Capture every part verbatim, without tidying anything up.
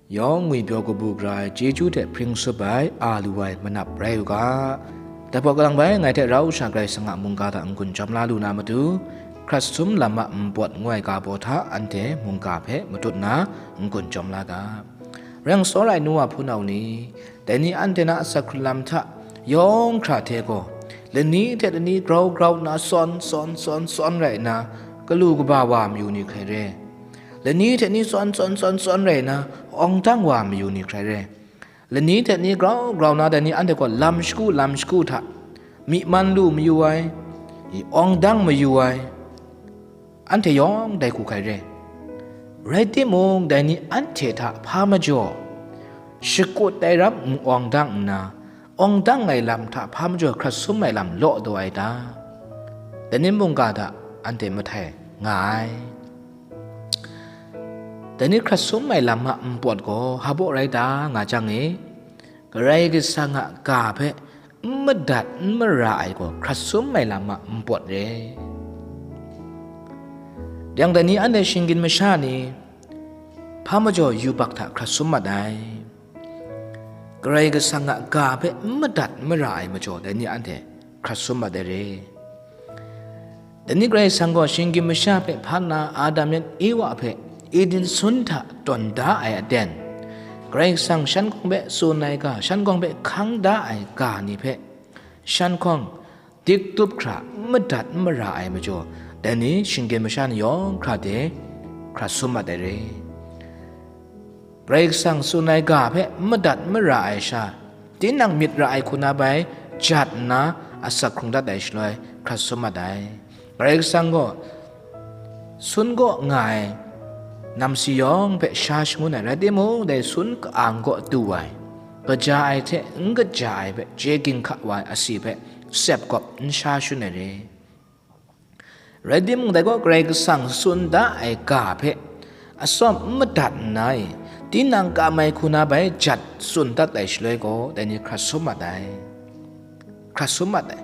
Yawng ngwipyaw kabu gara ai chyeju hte hpring sup ai a lu ai manap rai u ga. Dai hpaw kalang bai ngai hte rau sha Karai Kasang a mungga hta n-gun jawm la lu na matu, hkrat sum lam a npawt ngu ai ga baw hta anhte mungga hpe matut nna n-gun jawm la ga. Rai yang, tsawra ai nu wa hpunau ni, dai ni anhte na asak hkrun lam hta yawng hkra hte gaw, lani hte lani grau grau nna sawn, sawn, sawn, sawn rai nna, kalu kaba wa mayu ni hkrai re. Lani hte ni sawn, sawn, sawn, sawn rai nna, awng dang wa mayu ni hkrai re. Lani hte ni grau grau nna, dai ni anhte gaw lam shagu, lam shagu hta myi man lu mayu ai, i awng dang mayu ai, anhte yawng dai hku hkrai re. Rai timung, dai ni anhte hta hpa majaw, shakut ai ram n awng dang nna, awng dang ai lam hta hpa majaw hkrat sum ai lam law daw ai ta? Dai ni mungga hta anhte mahtai nga ai. Dai ni hkrat sum ai lam a npawt gaw hpa baw rai ta nga jang e, Karai Kasang a ga hpe n madat n mara ai gaw hkrat sum ai lam a npawt re. Yang dai ni anhte shinggyim masha ni hpa majaw yubak hta hkrat sum mat ai. Karai Kasang a ga hpe n madat n mara ai majaw, dai ni anhte hkrat sum mat ai re. Dai ni Karai Kasang gaw shinggyim masha hpe hpa nna Adam yan Ewa hpe Eden sun hta tawn da ai aten, Karai Kasang shan hkawng hpe tsun ai ga, shan hkawng hpe hkang da ai ga ni hpe, shan hkawng dik tup hkra n madat n mara ai majaw, dai ni shinggyim masha ni yawng hkra de hkra sum mat ai re. Karai Kasang tsun ai ga hpe n madat n mara ai sha, tinang myit ra ai hku na bai jat nna asak hkrung dat ai shaloi hkrat sum mat ai. Karai Kasang gaw sun kaw nga ai namsi yawng hpe sha shangun ai, rai timung, dai sun ka-ang kaw du ai, kaja ai hte n kaja ai hpe chye ginhka wa ai asi hpe sep gawp n sha shun ai re. Rai timung, dai gaw Karai Kasang tsun da ai ga hpe atsawm n madat nna e, tinang kam ai hku na bai jat tsun dat ai shaloi gaw, dai ni hkrat sum mat ai. Hkrat sum mat ai.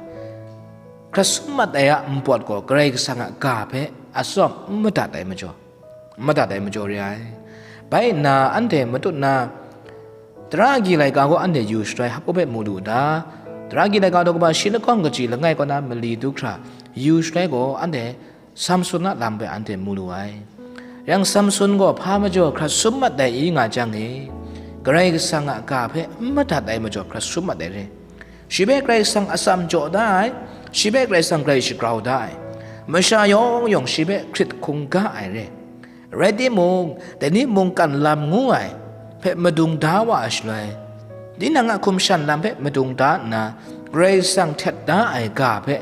Hkrat sum mat ai a npawt gaw Karai Kasang a ga hpe atsawm n madat ai majaw, n madat ai majaw re ai. Bai nna anhte matut nna, Tara agyi laika gaw anhte yu shaloi hpa baw hpe mu lu u ta? Tara agyi laika daw kaba shi lahkawng kaji langai kaw na mali du hkra yu shaloi gaw, anhte Samsun a lam hpe anhte mu lu ai. Yang Samsun gaw hpa majaw hkrat sum mat ai i nga jang e, Karai Kasang a ga hpe n madat ai majaw hkrat sum mat ai re. Shi hpe Karai Kasang atsam jaw da ai, shi hpe Karai Kasang grai shagrau da ai, masha yawng yawng shi hpe hkrit hkungga ai re. Rai timung, dai ni mungkan lam ngu ai hpe madung da wa ai shaloi, tinang a hkum shan lam hpe madung da nna, Karai Kasang htet da ai ga hpe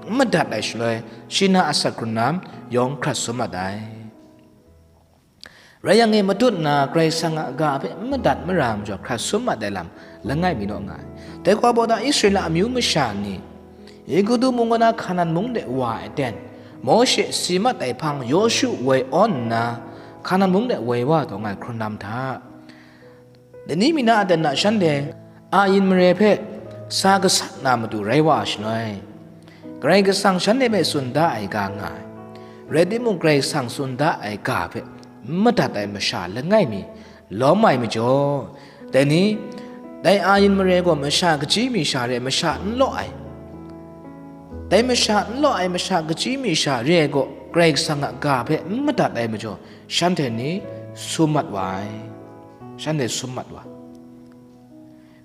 n madat ai shaloi, shi na asak hkrun lam yawng hkrat sum mat ai. Rai yang e, matut nna Karai Kasang a ga hpe n madat mara majaw hkrat sum mat ai lam langai mi naw nga ai. Dai hku baw ta Israela amyu masha ni Egutu mung kaw na Hkanan mung de wa ai ten, Mawshe si mat ai hpang Yawshu woi awn nna, Hkanan mung de woi wa taw nga ai hkrun lam hta, dai ni mi na a ten na shanhte ayin mare hpe sa gasat na matu rai wa ai shaloi, Karai Kasang shanhte hpe tsun da ai ga nga ai. Rai timung, Karai Kasang tsun da ai ga hpe n madat ai masha langai mi lawm ai majaw, dai ni, dai ayin mare gaw masha kachyi mi sha re ai masha n law ai. Dai masha n law ai masha kachyi mi sha re ai gaw, Karai Kasang a ga hpe n madat ai majaw, shanhte ni sum mat wa ai. Shanhte sum mat wa.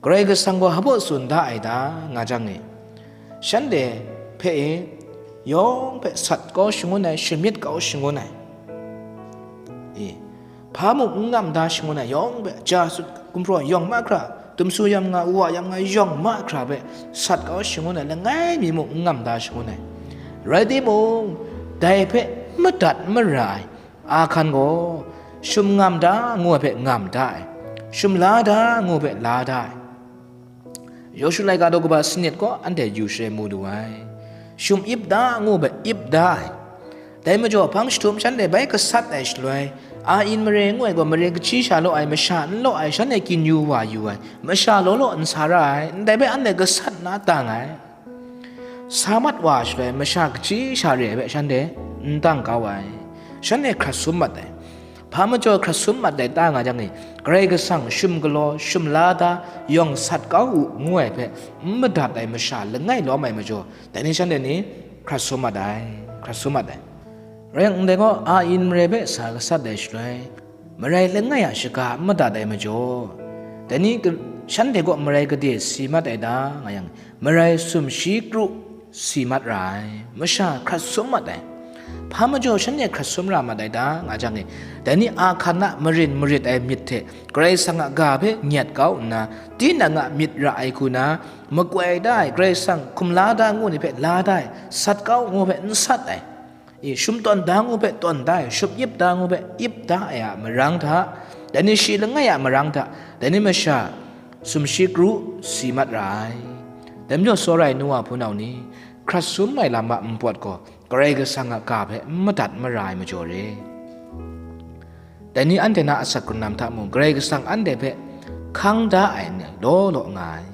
Karai Kasang gaw hpa baw tsun da ai ta nga jang e, shanhte hpe e, yawng hpe sat kau shangun ai, shamyit kau shangun ai, e, hpa mung n ngam da shangun ai, yawng hpe ja sut, gumhpraw yawng mahkra, dumsu yam nga, wa yam nga, yawng mahkra hpe sat kau shangun ai, langai mi mung n ngam da shangun ai. Rai timung, dai hpe madat mara ai ahkan gaw, shum ngam da ngu ai hpe ngam da ai, shum la da ngu ai hpe la da ai. Yawshu laika daw kaba sanit gaw anhte yu shaloi mu lu ai. Shum ip da ngu ai hpe ip da ai. Dai majaw, hpang jahtum shanhte bai gasat ai shaloi, ayin mare ngu ai gaw mare kachyi sha law ai, masha n law ai, shanhte kyin yu wa yu ai, masha law law n sa ra ai, ndai hpe anhte gasat na tang ai. Sa mat wa shaloi, masha kachyi sha re ai hpe shanhte n tang kau ai, shanhte hkrat sum mat ai. Hpa majaw hkrat sum mat ai ta nga jang e, Karai Kasang shum galaw, shum la da, yawng sat kau u, ngu ai hpe n madat ai masha langai lawm ai majaw, dai ni shanhte ni hkrat sum mat ai, hkrat sum mat ai. Rai yang, ndai gaw a-in marai hpe sa gasat ai shaloi, marai langai a shaga n madat ai majaw, dai ni ka-, shanhte gaw marai gade si mat ai ta nga yang, marai sumshi kru si mat ra ai, masha hkrat sum mat ai. Hpa majaw shanhte hkrat sum ra mat ai ta nga jang e, dai ni a hkan a marin marit ai myit hte Karai Kasang a ga hpe nyet kau nna, tinang a myit ra ai hku na, makoi da ai, Karai Kasang hkum la da ngu ni hpe la da ai, sat kau ngu hpe n sat ai, i, shum tawn da ngu hpe tawn da ai, shum ip da ngu hpe ip da ai a marang hta, dai ni shi langai a marang hta, dai ni masha sumshi kru si mat ra ai. Dai majaw, tsawra ai nu wa hpunau ni, hkrat sum ai lam a npawt gaw Karai Kasang a ga hpe n madat mara ai majaw re. Dai ni anhte na asak hkrun lam hta mung, Karai Kasang anhte hpe hkang da ai ni law law nga ai.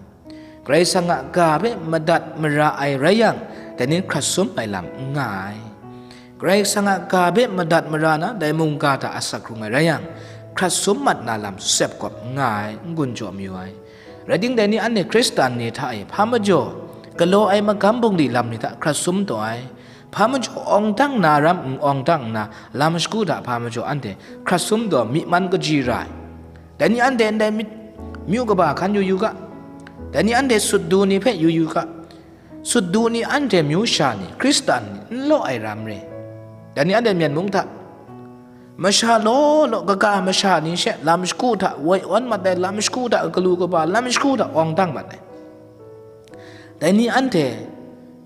Karai Kasang a ga hpe madat mara ai rai yang, dai ni hkrat sum ai lam n nga ai. Karai Kasang a ga hpe madat mara na dai mungga hta asak hkrung ai rai yang, hkrat sum mat na lam sep gawp n nga ai, n gun jaw mayu ai. Rai timung, dai ni anhte Hkristan ni hta e hpa majaw galaw ai magam bungli lam ni hta hkrat sum taw ai, hpa majaw awng dang na ram n awng dang nna, lam shagu hta hpa majaw anhte hkrat sum taw myi man kaji ra ai. Dai ni anhte ndai myit, myu kaba hkan yu yu ga, dai ni anhte sut du ni hpe yu yu ga, sut du ni anhte myu sha ni, Hkristan ni, n law ai ram re. Dai ni anhte Myen mung hta, masha law law kaga masha ni she lam shagu hta woi awn mat ai, lam shagu hta galu kaba, lam shagu hta awng dang mat ai. Dai ni anhte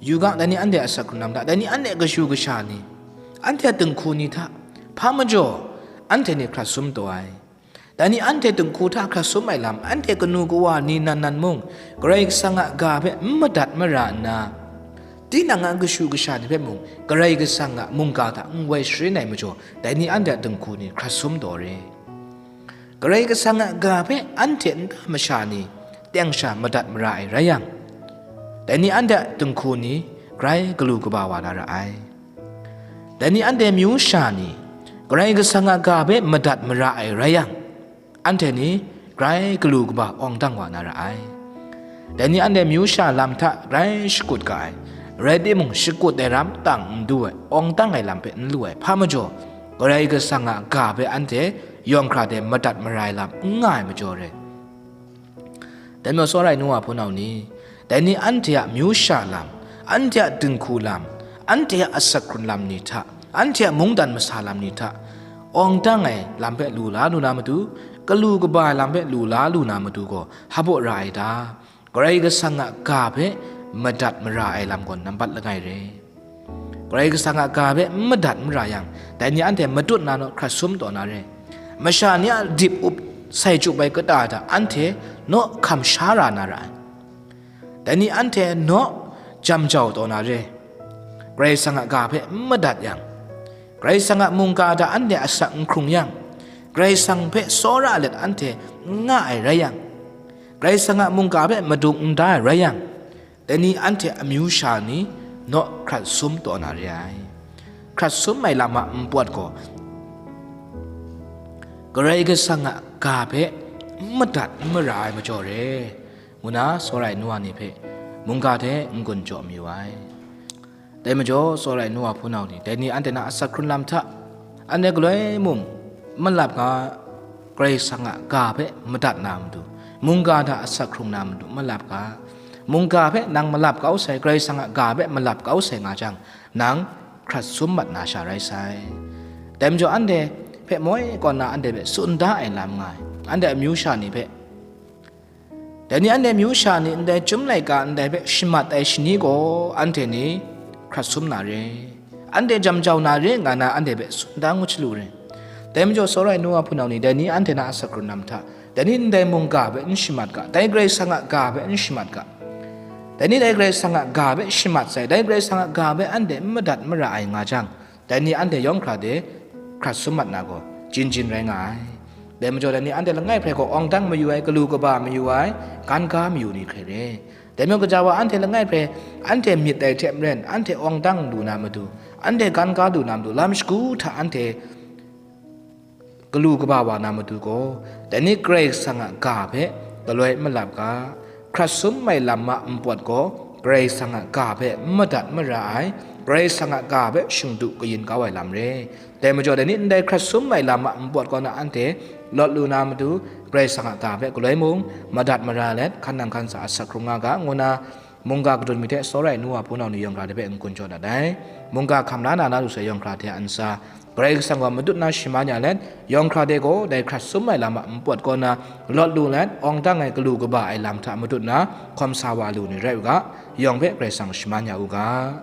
yu ga, dai ni anhte asak hkrun lam hta, dai ni anhte kashu kasha ni, anhte a dinghku ni hta, hpa majaw anhte ni hkrat sum taw ai. Dai ni anhte dinghku hta hkrat sum ai lam, anhte kanu kawa ni nan nan mung, Karai Kasang a ga hpe n madat mara nna, tinang a kashu kasha ni hpe mung, Karai Kasang a mungga hta n woi sharin ai majaw, dai ni anhte a dinghku ni hkrat sum taw re. Karai Kasang a ga hpe anhte nta masha ni teng sha madat mara ai rai yang, dai ni anhte a dinghku ni grai galu kaba wa na ra ai. Dai ni anhte myu sha ni Karai Kasang a ga hpe madat mara ai rai yang, anhte ni grai galu kaba awng dang wa na ra ai. Dai ni anhte myu sha lam hta grai shakut ga ai, rai timung, shakut ai ram tang n du ai, awng dang ai lam hpe n lu ai, hpa majaw, Karai Kasang a ga hpe anhte yawng hkra de madat mara ai lam n nga ai majaw re. Dai majaw, tsawra ai nu wa hpunau ni, dai ni anhte a myu sha lam, anhte a dinghku lam, anhte a asak hkrun lam ni hta, anhte a mungdan masa lam ni hta, awng dang ai lam hpe lu la lu na matu, galu kaba ai lam hpe lu la lu na matu gaw, hpa baw ra ai ta? Karai Kasang a ga hpe madat mara ai lam gaw nambat langai re. Karai Kasang a ga hpe n madat mara yang, dai ni anhte matut na naw hkrat sum taw na re. Masha ni a dip up sai chyup ai kata hta anhte naw hkam sha ra na ra ai. Dai ni anhte naw jam jau taw na re. Karai Kasang a ga hpe n madat yang, Karai Kasang a mungga hta anhte asak n hkrung yang, Karai Kasang hpe tsawra let anhte n nga ai rai yang, Karai Kasang a mungga hpe madung n da ai rai yang, dai ni anhte amyu sha ni naw hkrat sum taw na re ai. Hkrat sum ai lam a npawt gaw Karai Kasang a ga hpe n madat n mara ai majaw re, ngu na tsawra ai nu wa ni hpe mungga hte n-gun jaw mayu ai. Dai majaw, tsawra ai nu wa hpunau ni, dai ni anhte na asak hkrun lam hta, anhte galoi mung malap nga, Karai Kasang a ga hpe madat na matu, mungga hta asak hkrung na matu malap ga. Mungga hpe nang malap kau sai, Karai Kasang a ga hpe malap kau sai nga jang, nang hkrat sum mat na sha rai sai. Dai majaw, anhte hpe moi kaw nna anhte hpe tsun da ai lam nga ai, anhte amyu sha ni hpe, dai ni anhte myu sha ni ndai chyum laika ndai hpe shamat ai shani gaw, anhte ni hkrat sum na re, anhte jam jau na re nga na anhte hpe tsun da ngut shalu re. Dai majaw, tsawra ai nu wa hpunau ni, dai ni anhte na asak hkrun lam hta, dai ni ndai mungga hpe n shamat ga, dai Karai Kasang a ga hpe n shamat ga. Dai ni dai Karai Kasang a ga hpe shamat sai, dai Karai Kasang a ga hpe anhte n madat mara ai nga jang, dai ni anhte yawng hkra de hkrat sum mat na gaw, jin jin rai nga ai. Dai majaw, dai ni anhte langai hpe gaw awng dang mayu ai, galu kaba mayu ai, gan ga mayu ni hkrai re. Dai majaw, gaja wa anhte langai hpe anhte myit dai hte maren, anhte awng dang lu na matu, anhte gan ga lu na matu, lam shagu hta anhte galu kaba wa na matu gaw, dai ni Karai Kasang a ga hpe galoi malap ga. Hkrat sum ai lam a npawt gaw Karai Kasang a ga hpe n madat mara ai, Karai Kasang a ga hpe shingdu kayin kau ai lam re. Dai majaw, dai ni ndai hkrat sum ai lam a npawt kaw na anhte lawt lu na matu, Karai Kasang a ga hpe galoi mung madat mara let, hkan nang hkan sa asak hkrung nga ga, ngu na mungga kadun mi hte tsawra ai nu wa hpunau ni yawng hkra de hpe n-gun jaw dat ai. Mungga hkam la na na lu sai yawng hkra hte a ntsa, Karai Kasang gaw matut na shaman ya let, yawng hkra de gaw dai hkrat sum ai lam a npawt kaw na lawt lu let, awng dang ai galu kaba ai lam hta matut na hkawm sa wa lu ni rai u ga, yawng hpe Karai Kasang shaman ya u ga.